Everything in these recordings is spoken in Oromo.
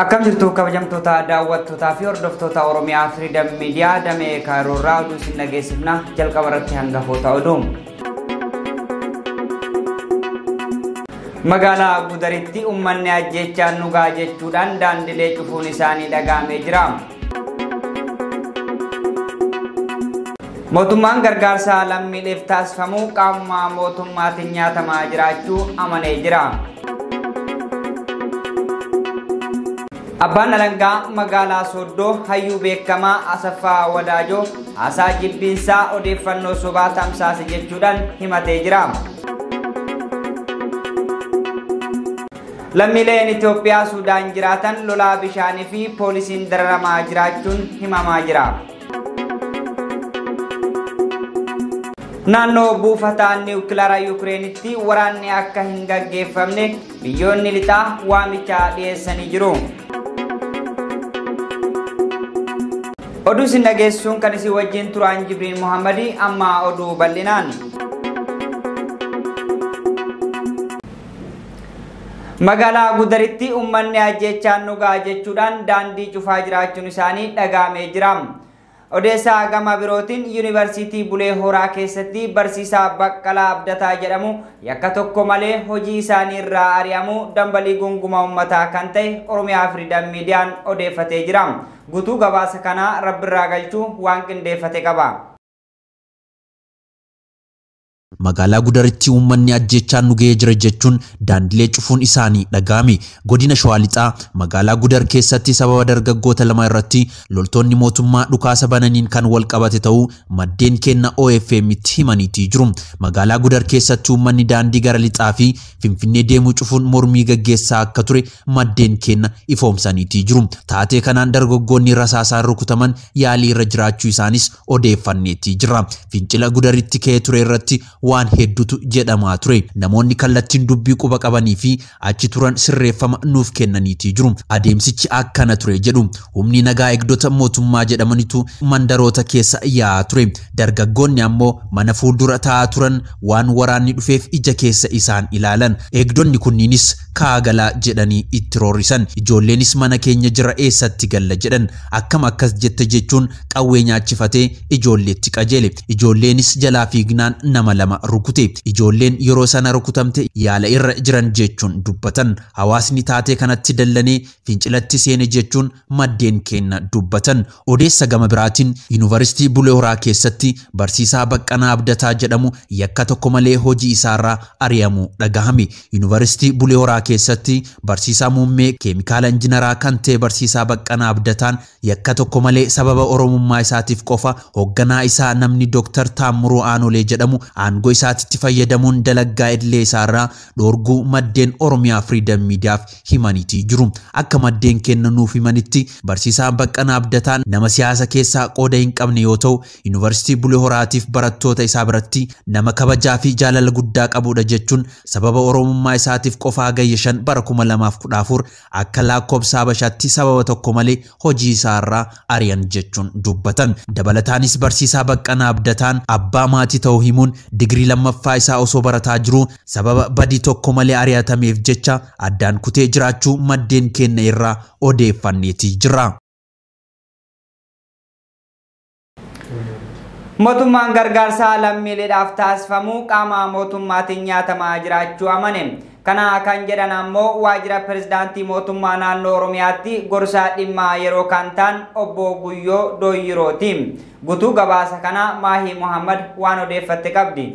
Akkam jirtu kabajamtoota daawwattootaa fi hordoftoota Oromiyaa Freedom Media damee Kaayiroorraa oduu isin dhageessifna. Jalqaba irratti hangafoota oduu. Magaalaa Gudaritti uummanni ajjeechaan dhugaa jechuudhaan daandilee cufuun isaanii dhagahamee jira. Mootummaan gargaarsa lammiileef taasifamu qaamuma mootummaatiin nyaatamaa jiraachuu amanee jira. Abbaan Alangaa magaalaa Sooddoo hayyuu beekamaa Asaffaa Wadaajoo haasaa jibbiinsaa odeeffannoo sobaa tamsaase jechuudhaan himatee jira. Lammiileen Itoophiyaa Suudaan jiraatan lolaa bishaanii fi poolisiin dararamaa jiraachuun himamaa jira. Naannoo buufataa niwukilaara Yukireenitti waraanni akka hin gaggeeffamne biyyoonni lixaa waamicha dhiyeessanii jiru. Oduu isin dhageessuun kan isin wajjin turan Jibriin Muhammadii amma oduu bal'inaan. Magaalaa Gudaritti uummanni ajjeechaan dhugaa jechuudhaan daandii cufaa jiraachuun isaanii dhagahamee jira. Odeessaa gama birootiin Yuunivarsiitii Bulee Horaa keessatti barsiisaa Baqqalaa Abdataa jedhamu yakka tokko malee hojii isaanii irraa ari'amu dambalii gungumaa uummataa kan ta'e Oromiyaa Freedom Miidiyaan odeeffatee jira. Guutuu gabaasa kanaa rabbirraa galchuu waan qindeeffate qaba. Magaalaa Gudaritti uummanni ajjeechaan nu ga'ee jira jechuun daandilee cufuun isaanii dhaga'ame. Godina Shawaa Lixaa magaalaa Gudar keessatti sababa dargaggoota lama irratti loltoonni mootummaa dhukaasa bananiin kan wal qabate ta'uu maddeen kenna OFM itti himaniitii jiru. Magaalaa Gudar keessatti uummanni daandii gara lixaa fi Finfinnee deemuu cufuun mormii gaggeessaa akka ture maddeen kenna ifoomsaniitii jiru. Taatee kanaan dargaggoonni rasaasaan rukutaman yaalii irra jiraachuu isaanis odeeffanneetii jira. Fincila Gudaritti ka'ee ture irratti waan hedduutu jedhamaa ture. Namoonni kallattiin dubbii quba qabanii fi achi turan sirreeffama nuuf kennaniitii jiru. Adeemsichi akkana ture jedhu. Humni nagaa eegdota mootummaa jedhamanitu mandaroota keessa yaa'aa ture. Dargaggoonni ammoo mana fuuldura taa'aa turan waan waraanni dhufeef ija keessa isaan ilaalan. Eegdonni kunniinis kaagalaa jedhanii itti roorrisan. Ijoolleenis mana keenya jira eessatti galla jedhan. Akkam akkas jette jechuun qawwee nyaachifatee ijoolleetti qajeele. Ijoolleenis jalaa fiignaan nama lama rukute. Ijoolleen yeroo sana rukutamte yaala irra jiran jechuun dubbatan. Hawaasni taatee kanatti dallanee fincilatti seene jechuun maddeen kenna dubbatan. Odeessa gama biraatiin Yuunivarsiitii Bulee Horaa keessatti barsiisaa Baqqanaa Abdataa jedhamu yakka tokko malee hojii isaarraa ari'amuu dhagahame. Yuunivarsiitii Bulee Horaa keessatti barsiisaa muummee keemikaala injiinaraa kan ta'e barsiisaa Baqqanaa Abdataan yakka tokko malee sababa Oromummaa isaatiif qofa hoogganaa isaa namni Dooktar Taammuruu Aanolee jedhamu aangoo isaatitti fayyadamuun dalaggaa idilee isaarraa dhoorguu maddeen Oromiyaa Freedom Miidiyaaf himaniitii jiru. Akka maddeen kenna nuuf himanitti barsiisaa Baqqanaa Abdataan nama siyaasa keessaa qooda hin qabne yoo ta'u Yuunivarsiitii Bulee Horaatiif barattoota isaa biratti nama kabajaa fi jaalala guddaa qabudha jechuun sababa Oromummaa isaatiif qofa hagayya 5 bara 2014 akka lakkoobsa Habashaatti sababa tokko malee hojii isaarraa ari'an jechuun dubbatan. Dabalataanis barsiisaa Baqqanaa Abdataan abbaa maatii ta'uu himuun digirii lammaffaa isaa osoo barataa jiru sababa badii tokko malee ari'atameef jecha addaan kutee jiraachuu maddeen kenna irraa odeeffanneetii jira. Mootummaan gargaarsa lammiileedhaaf taasifamu qaama mootummaatiin nyaatamaa jiraachuu amane. Kana kan jedhan ammoo waajjira pirezidaantii mootummaa naannoo Oromiyaatti gorsaa dhimma yeroo kan ta'an obbo Guyyoo Dooyirooti. Guutuu gabaasa kana Maahii Muhammad waan odeeffatte qabdi.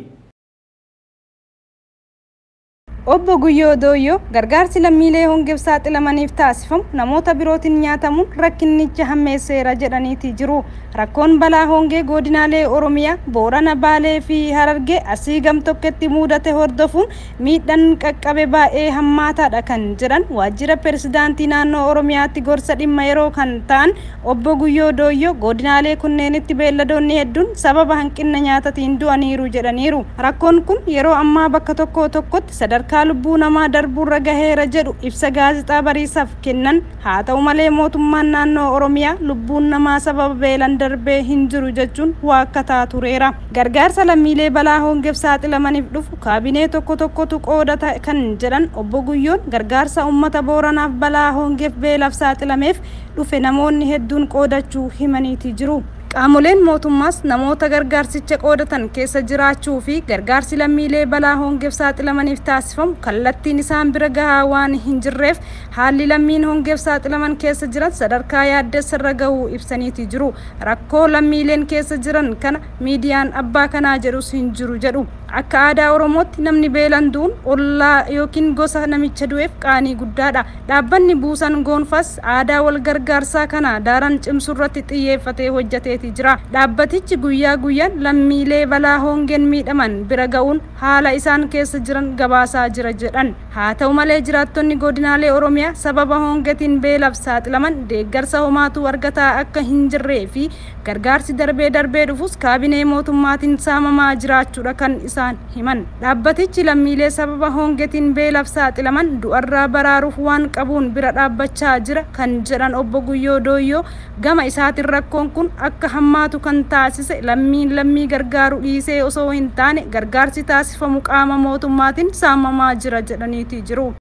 Obbo Guyyoo Dooyyoo gargaarsi lammiilee hongeef saaxilamaniif taasifamu namoota birootiin nyaatamuun rakkinicha hammeesseera jedhaniiti jiru. Rakkoon balaa hongee godinaalee Oromiyaa, Boorana, Baalee fi Harargee asii gamtokketti mudate hordofuun miidhaan qaqqabe baay'ee hammaataadha kan jedhan waajjira pirezidaantii naannoo Oromiyaatti gorsa dhimma yeroo kan ta'an obbo Guyyoo Dooyyoo godinaalee kunneenitti beelladoonni hedduun sababa hanqina nyaataatiin du'aniiru jedhaniiru. Rakkoon kun yeroo ammaa bakka tokko tokkotti sadarkaa sadarkaa lubbuu namaa darbuurra gaheera jedhu ibsa gaazexaa Bariisaaf kennan. Haa ta'u malee mootummaan naannoo Oromiyaa lubbuun namaa sababa beelaan darbee hin jiru jechuun waakkataa tureera. Gargaarsa lammiilee balaa hongeef saaxilamaniif dhufu kaabinee tokko tokkotu qoodata kan jedhan obbo Guyyoon gargaarsa uummata Booranaaf balaa hongeef beelaaf saaxilameef dhufe namoonni hedduun qoodachuu himaniiti jiru. Qaamoleen mootummaas namoota gargaarsicha qoodatan keessa jiraachuu fi gargaarsi lammiilee balaa hongeef saaxilamaniif taasifamu kallattiin isaan bira gahaa waan hin jirreef haalli lammiin hongeef saaxilaman keessa jiran sadarkaa yaaddessarra gahuu ibsaniiti jiru. Rakkoo lammiileen keessa jiran kana miidiyaan abbaa kanaa jedhus hin jiru jedhu. Akka aadaa Oromootti namni beelaan du'uun ollaa yookiin gosa namicha du'eef qaanii guddaadha. Dhaabbanni Buusan Goonfas aadaa wal gargaarsaa kana daran cimsuu irratti xiyyeeffatee hojjeteeti jira. Dhaabbatichi guyyaa guyyaan lammiilee balaa hongeen miidhaman bira ga'uun haala isaan keessa jiran gabaasaa jira jedhan. Haa ta'u malee jiraattonni godinaalee Oromiyaa sababa hongeetiin beelaaf saaxilaman deeggarsa homaatu argataa akka hin jirree fi gargaarsi darbee darbee dhufus kaabinee mootummaatiin saamamaa jiraachuudha kan isaan himan. Dhaabbatichi lammiilee sababa hongeetiin beelaaf saaxilaman du'arraa baraaruuf waan qabuun bira dhaabbachaa jira kan jedhan obbo Guyyoo Dooyyoo gama isaatiin rakkoon kun akka hammaatu kan taasise lammiin lammii gargaaru dhiisee osoo hin taane gargaarsi taasifamu qaama mootummaatiin saamamaa jira jedhaniiti jiru.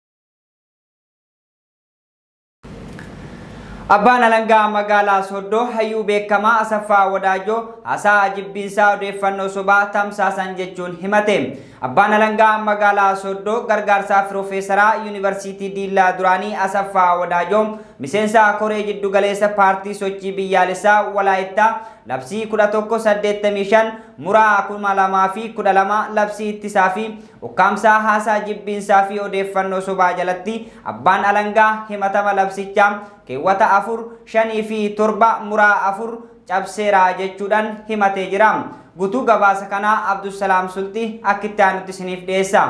Abbaan alangaa magaalaa Soddoo hayyuu beekamaa Asaffaa Wadaajoo haasaa jibbiinsaa odeeffannoo sobaa tamsaasan jechuun himate. Abbaan alangaa magaalaa Soddoo gargaarsaa Piroofeesaraa Yuunivarsiitii Diillaa Duraanii Asaffaa Wadaajoo miseensa koree jiddu galeessa paartii sochii biyyaalessaa Walaayittaa labsii 1185 muraa 2012 labsii ittisaa fi ukkaamsaa haasaa jibbiinsaa fi odeeffannoo sobaa jalatti abbaan alangaa himatama labsichaa keewwata 4 5 fi 7 muraa 4 cabseera jechuudhaan himatee jira. Guutuu gabaasa kanaa Abdusalaam Sultii akka itti aanutti isiniif dhiyeessa.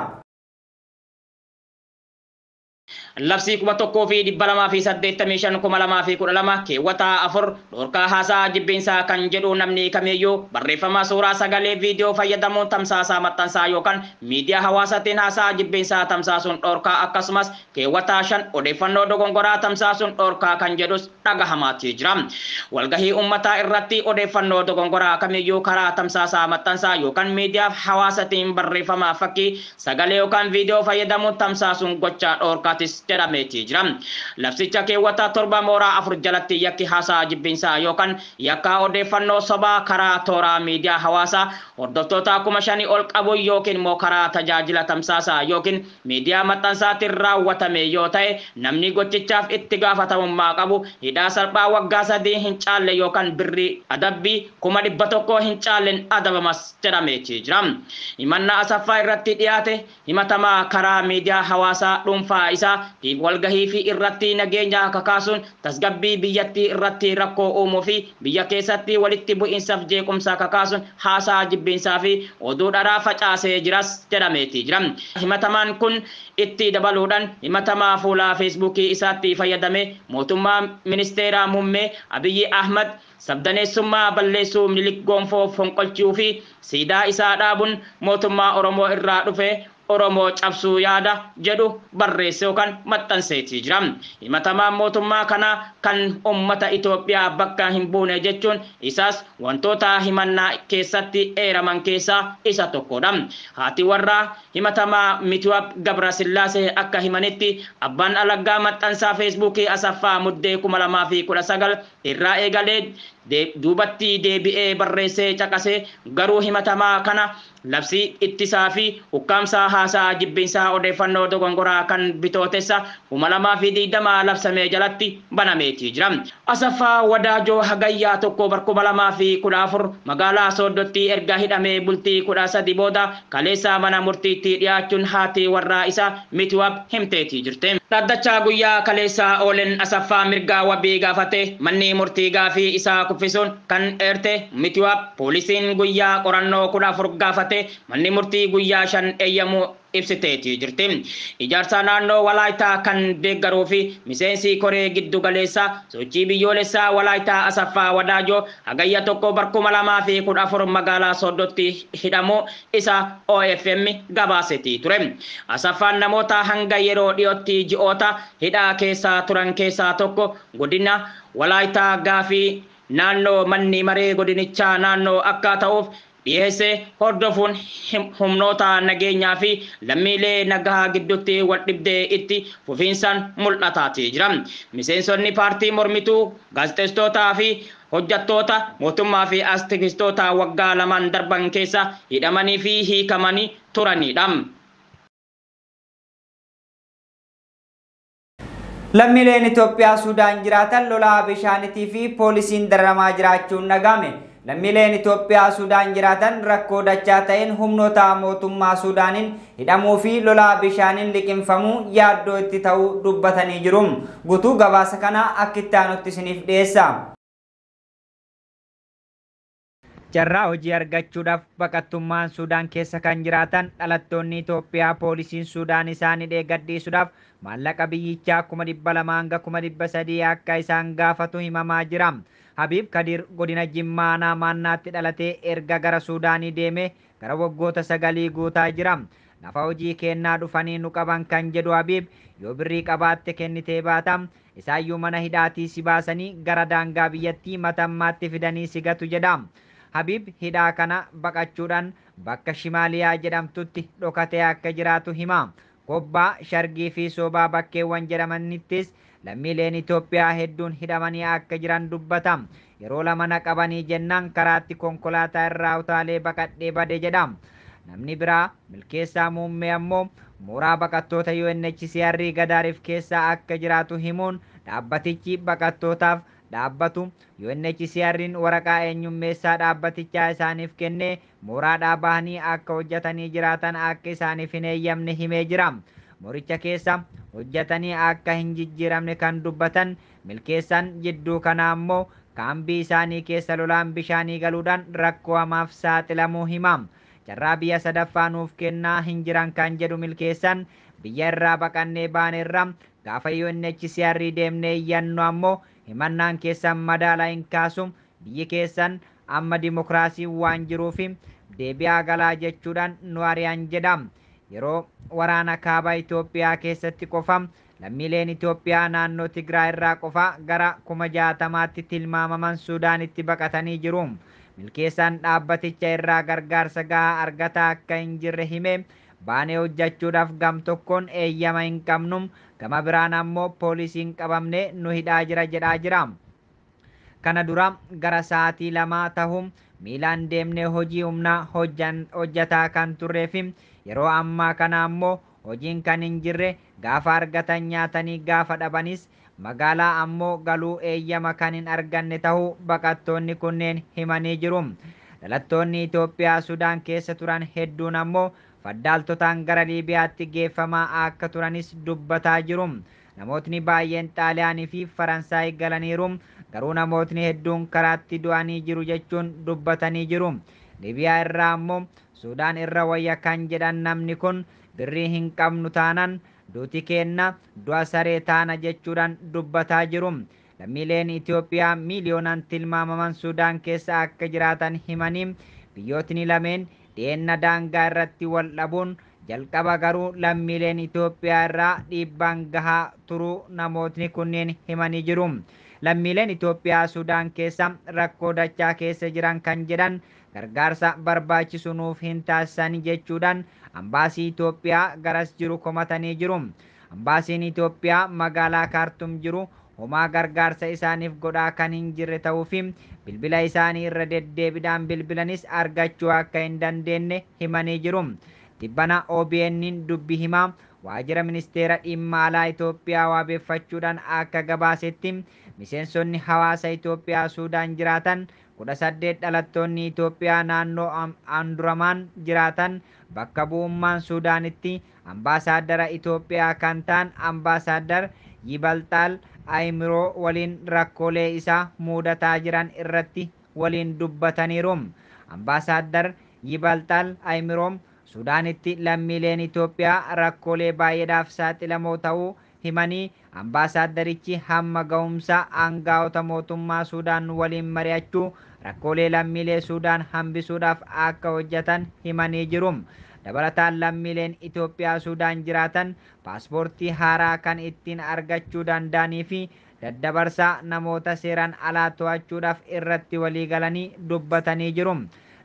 Labsii 1285 2012 keewwata 4 dhorkaa haasaa jibbiinsaa kan jedhu namni kamiyyuu barreeffama suuraa sagalee viidiyoo fayyadamuun tamsaasaa maxxansaa yookaan miidiyaa hawaasaatiin haasaa jibbiinsaa tamsaasuun dhorkaa akkasumas keewwata 5 odeeffannoo dogongoraa tamsaasuun dhorkaa kan jedhus dhagahamaatii jira. Walgahii uummataa irratti odeeffannoo dogongoraa kamiyyuu karaa tamsaasaa maxxansaa yookaan miidiyaa hawaasaatiin barreeffama fakkii sagalee yookaan viidiyoo fayyadamuun tamsaasuun gochaa dhorkaatis jedhameeti jira. Labsicha keewwata 7 mooraa 4 jalatti yakki haasaa jibbiinsaa yookaan yakka odeeffannoo sobaa karaa toora miidiyaa hawaasaa hordoftoota 5,000 ol qabu yookiin immoo karaa tajaajila tamsaasaa yookiin miidiyaa maxxansaatiin raawwatame yoo ta'e namni gochichaaf itti gaafatamummaa qabu hidhaa salphaa waggaa 3 hin caalle yookaan birrii adabbii 100,000 hin caalleen adabamas jedhameeti jira. Himannaa Asaffaa irratti dhiyaate himatamaa karaa miidiyaa hawaasaa dhuunfaa isaa walgahii fi irratti nageenya kakaasuun tasgabbii biyyattii irratti rakkoo uumuu fi biyya keessatti walitti bu'iinsaaf jeequmsa kakaasuun haasaa jibbiinsaa fi oduu dharaa facaasee jiras jedhameeti jira. Himatamaan kun itti dabaluudhaan himatamaa fuula feesbuukii isaatti fayyadame mootummaa ministeera muummee Abiyyi Ahmad sabdaneessummaa balleessuu Minilik Gonfoo fonqolchuu fi siidaa isaa dhaabuun mootummaa Oromoo irraa dhufe Oromoo cabsuu yaada jedhu barreesse yookaan maxxanseetii jira. Himatamaan mootummaa kanaa kan uummata Itoophiyaa bakka hin buune jechuun isaas wantoota himannaa keessatti eeraman keessaa isa tokkodha. Haati warraa himatamaa Mitiwaab Gabrasillaasee akka himanitti abbaan alangaa maxxansaa feesbuukii Asaffaa Muddee 2019 irraa eegalee duubatti deebi'ee barreessee caqasee garuu himatamaa kana labsii ittisaa fi ukkaamsaa haasaa jibbiinsaa odeeffannoo dogongoraa kan bitootessa 2020 labsamee jalatti banameetii jira. Asaffaa Wadaajoo Hagayyaa 1 2014 magaalaa Sooddootti erga hidhamee bultii 13 booda kaleessa mana murtiitti dhiyaachuun haati warraa isaa Mitiwaab himteetii jirte. Dhaddachaa guyyaa kaleessa oolen Asaffaa mirgaa wabii gaafate manni murtii gaafii isaa kuffisuun kan eerte Mitiwaab poolisiin guyyaa qorannoo 14 gaafate manni murtii guyyaa 5 eeyyamuu ibsiteetii jirti. Ijaarsa naannoo Walaayitaa kan deeggaruu fi miseensi koree giddu galeessaa sochii biyyoolessaa Walaayitaa Asaffaa Wadaajoo hagayya 1 2014 magaalaa Sooddootti hidhamuu isa OFM gabaasetii ture. Asaffaan namoota hanga yeroo dhiyootti ji'oota hidhaa keessa turan keessaa tokko godina Walaayitaa gaafii naannoo manni maree godinichaa naannoo akka ta'uuf dhiyeesse hordofuun humnoota nageenyaa fi lammiilee nagaa gidduutti wal dhibdee itti fufiinsaan mul'ataatii jira. Miseensonni paartii mormituu gaazexeessitootaa fi hojjettoota mootummaa fi aktivistoota waggaa 2 darban keessa hidhamanii fi hiikamanii turanidha. Lammiileen Itoophiyaa Suudaan jiraatan lolaa bishaanitii fi poolisiin dararamaa jiraachuun dhagahame. Lammiileen Itoophiyaa Suudaan jiraatan rakkoo dachaa ta'een humnoota mootummaa Suudaaniin hidhamuu fi lolaa bishaaniin liqimfamuu yaaddoo itti ta'uu dubbatanii jiru. Guutuu gabaasa kana akka itti aanutti isiniif dhiyeessa. Carraa hojii argachuudhaaf baqattummaan Suudaan keessa kan jiraatan dhalattoonni Itoophiyaa poolisiin Suudaan isaan hidhee gadhiisuudhaaf maallaqa biyyichaa 200,000 hanga 300,000 akka isaan gaafatu himamaa jira. Habiib Kadir godina Jimmaa aanaa Maannaatti dhalatee erga gara Suudaanii deemee gara waggoota 9 guutaa jira. Lafa hojii kennaa dhufanii nu qaban kan jedhu Habiib yoo birrii qabaatte kennitee baata isaayyuu mana hidhaatii si baasanii gara daangaa biyyattii matammaatti fidanii si gatu jedha. Habiib hidhaa kana baqachuudhaan bakka Shimaaliyaa jedhamtutti dhokatee akka jiraatu hima. Kobbaa, Shargii fi Soobaa bakkeewwan jedhamanittis lammiileen Itoophiyaa hedduun hidhamanii akka jiran dubbata. Yeroo lama na qabanii jennaan karaatti konkolaataa irraa utaalee baqadhee bade jedha. Namni biraa Milkeessaa Muummee ammoo mooraa baqattoota UNHCR Gadaariif keessa akka jiraatu himuun dhaabbatichi baqattootaaf dhaabbatu UNHCR'n waraqaa eenyummeessaa dhaabbatichaa isaaniif kennee mooraadhaa bahanii akka hojjetanii jiraatan akka isaaniif hin eeyyamne himee jira. Mooricha keessa hojjetanii akka hin jijjiiramne kan dubbatan Milkeessaan jidduu kana ammoo kaambii isaanii keessa lolaan bishaanii galuudhaan rakkoo hamaaf saaxilamuu hima. Carraa biyya sadaffaa nuuf kennaa hin jiran kan jedhu Milkeessaan biyya irraa baqannee baaneerra gaafa UNHCR deemnee iyyannu ammoo himannaan keessan madaala hin kaasu biyyi keessan amma dimokiraasiin waan jiruuf deebi'aa galaa jechuudhaan nu ari'an jedha. Yeroo waraana kaaba Itoophiyaa keessatti qofa lammiileen Itoophiyaa naannoo Tigraay irraa qofa gara 60,000tti tilmaamaman Suudaanitti baqatanii jiru. Milkeessaan dhaabbaticha irraa gargaarsa gahaa argataa akka hin jirre hime baanee hojjechuudhaaf gam tokkoon eeyyama hin qabnu gama biraan ammoo poolisiin qabamne nu hidhaa jira jedhaa jira. Kana dura gara sa'aatii 2 tahu miilaan deemnee hojii humnaa hojjetaa kan turree fi yeroo ammaa kana ammoo hojiin kan hin jirre gaafa argatan nyaatanii gaafa dhabanis magaalaa ammoo galuu eeyyama kan hin arganne ta'uu baqattoonni kunneen himanii jiru. Dhalattoonni Itoophiyaa Sudaan keessa turan hedduun ammoo faddaaltotaan gara Liibiyaatti geeffamaa akka turanis dubbataa jiru. Namootni baay'een Xaaliyaanii fi Faransaay galaniiru. Garuu namootni hedduun karaatti du'anii jiru jechuun dubbatanii jiru. Liibiyaa irraa ammoo Sudaan irra wayya kan jedhan namni kun birrii hin qabnu taanaan duuti keenna du'a saree taana jechuudhaan dubbataa jiru. Lammiileen Itoophiyaa miiliyoonaan tilmaamaman Sudaan keessa akka jiraatan himanii biyyootni lameen dhiyeenya daangaa irratti wal dhabuun jalqaba garuu lammiileen Itoophiyaa irraa dhiibbaan gahaa turuu namootni kunneen himanii jiru. Lammiileen Itoophiyaa Sudaan keessa rakkoo dachaa keessa jiran kan jedhan gargaarsa barbaachisu nuuf hin taasisan jechuudhaan ambaasii Itoophiyaa garas jiru komatanii jiru. Ambaasiin Itoophiyaa magaalaa Kaartum jiru homaa gargaarsa isaaniif godhaa kan hin jirre ta'uu fi bilbila isaanii irra deddeebiidhaan bilbilanis argachuu akka hin dandeenye himanii jiru. Tibbana OBN'n dubbi himaa waajjira ministeera dhimma alaa Itoophiyaa waabeeffachuudhaan akka gabaasetti miseensonni hawaasa Itoophiyaa Suudaan jiraatan 18 dhalattoonni Itoophiyaa naannoo Anduramaan jiraatan bakka bu'ummaan Suudaanitti ambaasaaddara Itoophiyaa kan ta'an ambaasaaddar Yibalxaal Ayimiroo waliin rakkoolee isaa mudataa jiran irratti waliin dubbataniiru. Ambaasaaddar Yibalxaal Ayimiroom Suudaanitti lammiileen Itoophiyaa rakkoolee baay'eedhaaf saaxilamoo ta'uu himanii ambaasaaddarichi hamma ga'umsa aangaa'ota mootummaa Suudaan waliin mari'achuu rakkoolee lammiilee Suudaan hambisuudhaaf akka hojjetan himanii jiru. Dabalataan lammiileen Itoophiyaa Suudaan jiraatan paaspoortii haaraa kan ittiin argachuu danda'anii fi daddabarsa namoota seeraan alaa to'achuudhaaf irratti waliigalanii dubbatanii jiru.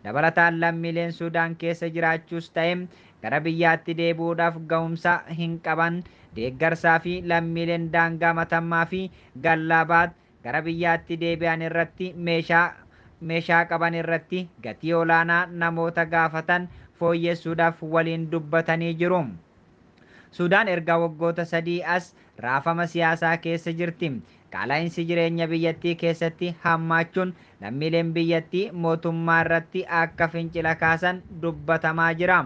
Dabalataan lammiileen Suudaan keessa jiraachuus ta'e gara biyyaatti deebi'uudhaaf ga'umsa hin qaban deeggarsaa fi lammiileen daangaa Matammaa fi Gallaabaat gara biyyaatti deebi'an irratti meeshaa qaban irratti gatii olaanaa namoota gaafatan fooyyessuudhaaf waliin dubbatanii jiru. Suudaan erga waggoota 3 as raafama siyaasaa keessa jirti. Qaala'insi jireenya biyyattii keessatti hammaachuun lammiileen biyyattii mootummaa irratti akka fincila kaasan dubbatamaa jira.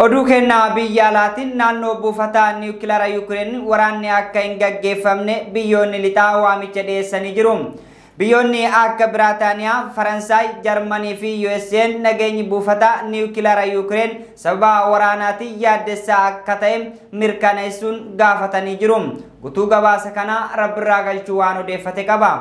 Oduu kennaa biyya alaatiin naannoo buufata niwukilaara Yuukireen waraanni akka hin gaggeeffamne biyyoonni lixaa waamicha dhiyeessanii jiru. Biyyoonni akka Biraataaniyaa, Faransaay, Jarmanii fi USA'n nageenyi buufata niwukilaara Yuukireen sababa waraanaatiin yaaddessaa akka ta'e mirkaneessuun gaafatanii jiru. Guutuu gabaasa kanaa Rabbirraa Galchuu waan odeeffate qaba.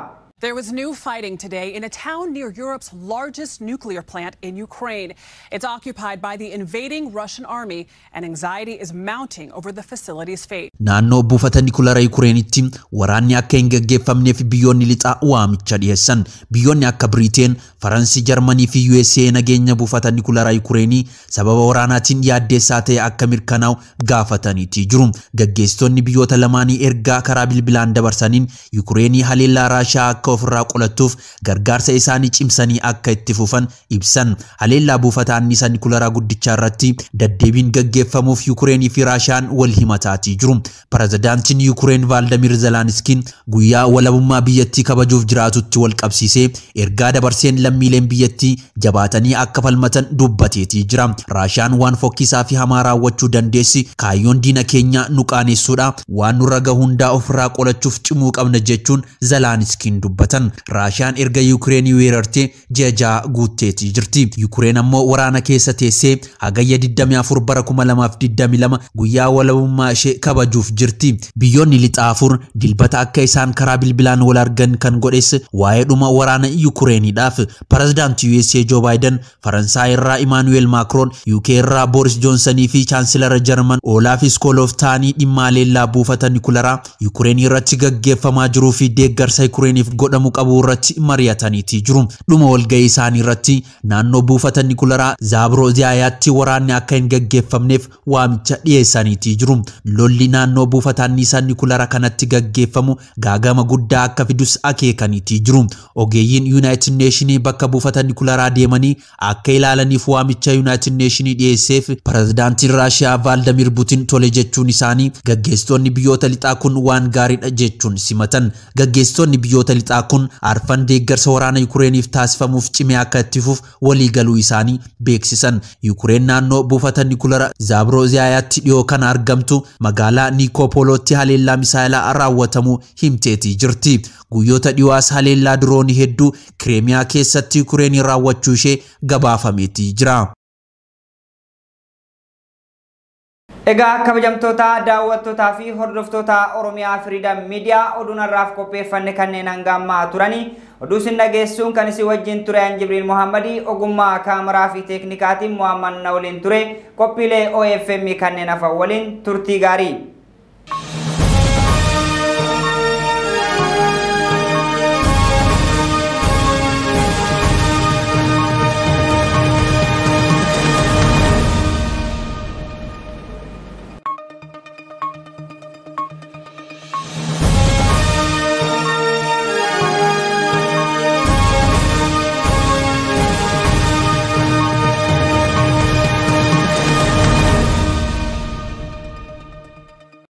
There was new fighting today in a town near Europe's largest nuclear plant in Ukraine. It's occupied by the invading Russian army, and anxiety is mounting over the facility's fate. Naannoo buufata niwukilaara Yuukireenitti waraanni akka hin gaggeeffamneef biyyoonni lixaa waamicha dhiyeessan. Biyyoonni akka Biriteen, Faransi, Jarmanii fi USA nageenya buufata niwukilaara Yuukireenii sababa waraanaatiin yaaddeessaa ta'e akka mirkanaa'u gaafataniitii jiru. Gaggeessitoonni biyyoota lamaanii ergaa karaa bilbilaan dabarsaniin Yuukireenii haleellaa Raashiyaa akka ofirraa qolattuuf gargaarsa isaanii cimsanii akka itti fufan ibsan. Haleellaa buufata anniisaa niwukilaraa guddichaa irratti daddeebiin gaggeeffamuuf Yuukireenii fi Raashiyaan wal himataatii jiru. Pirezidaantiin Yuukireen Vaaldimir Zeelaaniskiin guyyaa walabummaa biyyattii kabajuuf jiraatutti wal qabsiisee ergaa dabarseen lammiileen biyyattii jabaatanii akka falmatan dubbateetii jira. Raashiyaan waan fokkisaa fi hamaa raawwachuu dandeessi, kaayyoon diina keenya nu qaanessuudha, waan nurra gahu hundaa ofirraa qolachuuf cimuu qabna jechuun Zeelaaniskiin dubbatan. Raashiyaan erga Yuukireenii weerartee ji'a 6 guutteetii jirti. Yuukireen ammoo waraana keessa teessee hagayya 24 bara 2022 guyyaa walabummaa ishee kabajuuf jirti. Biyyoonni lixaa 4 dilbata akka isaan karaa bilbilaan wal argan kan godhes waa'ee dhuma waraana Yuukireeniidhaaf. Pirezidaantii USA Joe Biden, Faransaay irraa Emmanuel Macron, UK irraa Boris Johnsonii fi Chaansilara Jarman Olaf Scholz ta'anii dhimma haleellaa buufata niwukilaraa Yuukireenii irratti gaggeeffamaa jiruu fi deeggarsa Yuukireeniif godhamu qabu irratti mari'ataniitii jiru. Dhuma walga'ii isaanii irratti naannoo buufata niwukilaraa Zaaboroziyaayaatti waraanni akka hin gaggeeffamneef waamicha dhiyeessaniitii jiru. Lolli naannoo buufata anniisaa niwukilaraa kanatti gaggeeffamu gaagama guddaa akka fidus akeekaniitii jiru. Ogeeyyiin Yuunaayitid Neeshinii bakka buufata niwukilaraa deemanii akka ilaalaniif waamicha Yuunaayitid Neeshinii dhiyeesseef pirezidaantiin Raashiyaa Vaaldimir Putin tole jechuun isaanii gaggeessitoonni biyyoota lixaa kun waan gaariidha jechuun simatan. Gaggeessitoonni biyyoota lixaa kun arfan deeggarsa waraana Yuukireeniif taasifamuuf cimee akka itti fufu waliigaluu isaanii beeksisan. Yuukireen naannoo buufata niwukilaraa Zaaboroziyaayaatti dhiyoo kan argamtu magaalaa Nikoopolootti haleellaa misaayilaa raawwatamuu himteetii jirti. Guyyoota dhiyoos haleellaa diroonii hedduu Kireemiyaa keessatti Yuukireenii raawwachuu ishee gabaafameetii jira. Egaa kabajamtoota daawwattootaa fi hordoftoota Oromiyaa Freedom Media oduun har'aaf qopheeffanne kanneen hanga ammaa turanii oduu isin dhageessuun kan isin wajjin ture an Jibriil Muhammadii ogummaa kaameraa fi teeknikaatiin Muhammad na waliin ture qophiilee OFM kanneen hafan waliin turtii gaarii.